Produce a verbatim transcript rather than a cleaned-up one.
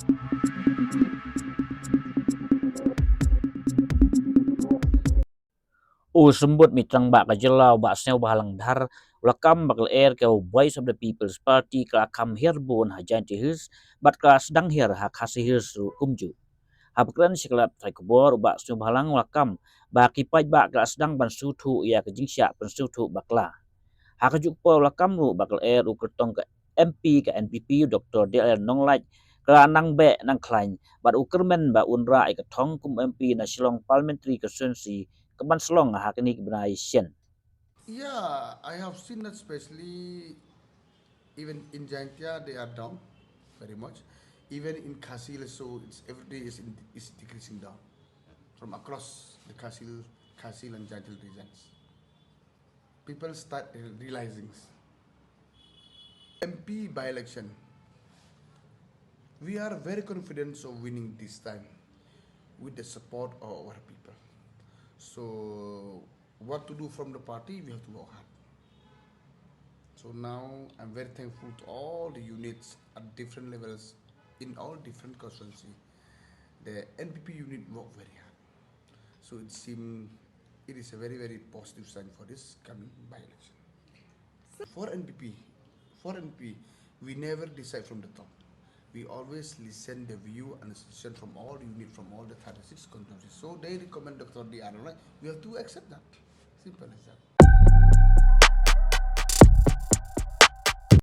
U Symbud Mitrang Bah ka Jylla u Bah Sniawbhalang Dhar u la kam ba ka lyer ka Voice of the People's Party ka la kham hiar bun ha Jaintia Hills bad ka la sdang hiar ha Khasi Hills ruh kumjuh. Ha ba kren sha ki lad pathai khubor u Bah Sniawbhalang u la kam ba ki paidbah ka la sdang ban sngewthuh ïa ka jingshah pynsngewthuh bakla. Ha kajuh ka por u la kam ruh ba ka lyer u kyrtong ka M P ka N P P u Doctor D L Nonglait ka la nang beh nang khlaiñ bad u kyrmen ba un rah ïa ka thong kum M P na Shillong Parliamentary Constituency ka ban sa long ha kine ki bnai shen. Yeah, I have seen that especially even in Jaintia, they are down very much. Even in Khasi Hills, so it's every day is, in, is decreasing down from across the Khasi, Khasi and Jaintia regions. People start realizing M P by-election. We are very confident of winning this time with the support of our people. So what to do from the party, we have to work hard. So now I'm very thankful to all the units at different levels in all different constituency. The N P P unit work very hard. So it seems it is a very, very positive sign for this coming by-election. For N P P, for N P P, we never decide from the top. We always listen the view and suggestion from all unit, from all the thirty-six constituencies. So they recommend Doctor D R Nonglait. We have to accept that. Simple as that.